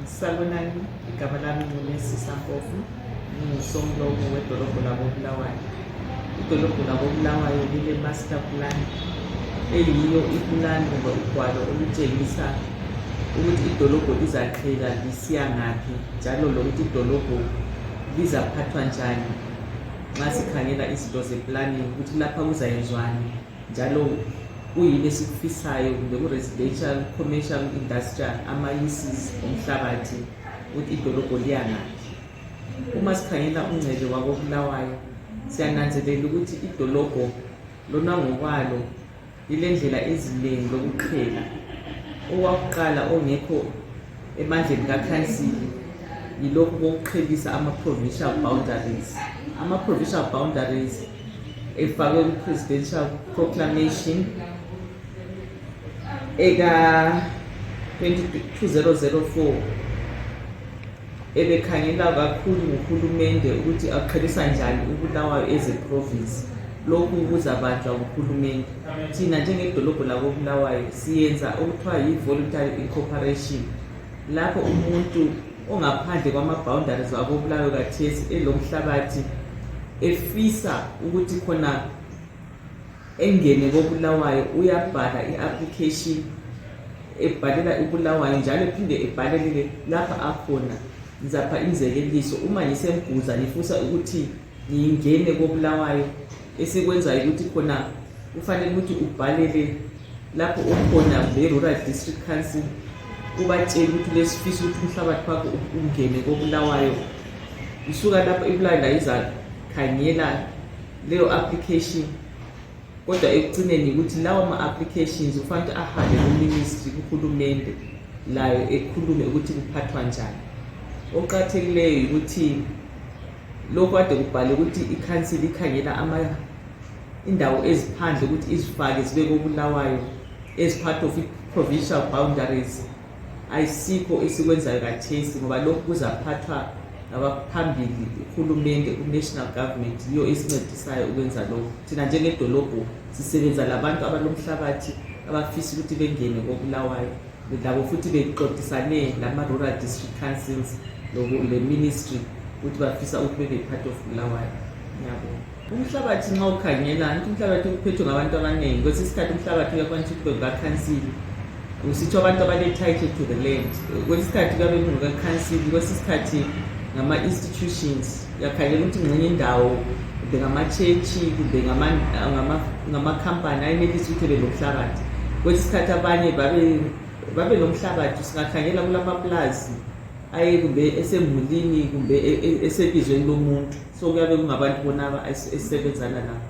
Salonani, igama lami nguNesisa Mpofu, ngingusomlomo wedolobho lakoBulawayo. Idolobho lakoBulawayo lile-master plan eyiyo iplani ngoba ugwalo olutshengisa ukuthi idolobho lizaqhela lisiya ngaphi, njalo lokuthi idolobho lizaphathwa njani nxa sikhangela izinto ze-planning ukuthi lapha kuzayenzwani, njalo kuyini esikufisayo kumbe ku-residential, commercial, industrial, ama-uses omhlabathi ukuthi idolobho liyangaphi. Uma sikhangela umngcele wakoBulawayo siyananzelela ukuthi idolobho lona ngokwalo lilendlela eziningi lokuqhela. Owakuqala ongekho emandleni kakhansili yilokhu kokuqhelisa ama-provincial boundaries. Ama-provincial boundaries efakwe ku-presidential proclamation eka-2004 ebekhangela kakhulu nguhulumende ukuthi aqhelisa njani uBulawayo as a province. Lokhu kuzabanjwa nguhulumende. Thina njengedolobho lakoBulawayo siyenza okuthiwa yi-voluntary incorporation, lapho umuntu ongaphandle kwama-boundaries wakoBulawayo kathesi elomhlabathi efisa ukuthi khona engene koBulawayo uyabhala i-application ebhalela uBulawayo njalo ephinde ebhalele lapha akhona. Ngizapha imizekeliso, uma ngiseMguza ngifisa ukuthi ngingene koBulawayo, esikwenzayo ukuthi khona kufanele ukuthi ubhalele lapho ukhona le-Rural District Council, ubatshele ukuthi lesifisa ukuthi umhlabathi wakho ungene koBulawayo. Isuka lapho iBulawayo la izakhangela leyo application, kodwa ekucineni ukuthi lawo ma-applications kufanele ukuthi ahambe ku-ministry, kuhulumende, layo ekhulume ukuthi kuphathwa njani. Oqakathekileyo ukuthi lokhu kade kubhale ukuthi ikhansili ikhangela indawo eziphandle ukuthi izifake zibe koBulawayo as part of i-provincial boundaries, ayisikho esikwenzayo kathesi ngoba lokhu kuzaphathwa ngabaphambili, uhulumende, u-national government yiyo esincedisayo ukwenza lokhu. Thina njengedolobho sisebenza labantu abalomhlabathi abafisa ukuthi bengene koBulawayo, labo futhi bexoxisane lama-rural district councils le-ministry ukuthi bafisa ukuthi bebe part of Bulawayo. Ngiyabonga. Umhlabathi nxa ukhangela umhlabathi uphethwe ngabantu abaningi. Kwesinye isikhathi umhlabathi uyakwanisa ukuthi ngokakhansili, usitsho abantu abale-title to the land. Kwesinye isikhathi kuyabe kungokakhansili, kwesinye isikhathi ngama-institutions. Uyakhangela ukuthi ngxenye indawo kumbe ngama-chechi kumbe ngama-company ayenelisa ukuthi ebe lomhlabathi. Kwesinye isikhathi abanye babe lomhlabathi, singakhangela kulamaplazi kumbe esemulini kumbe esebizweni lomuntu. So kuyabe kungabantu bonaba esebenzana nabo.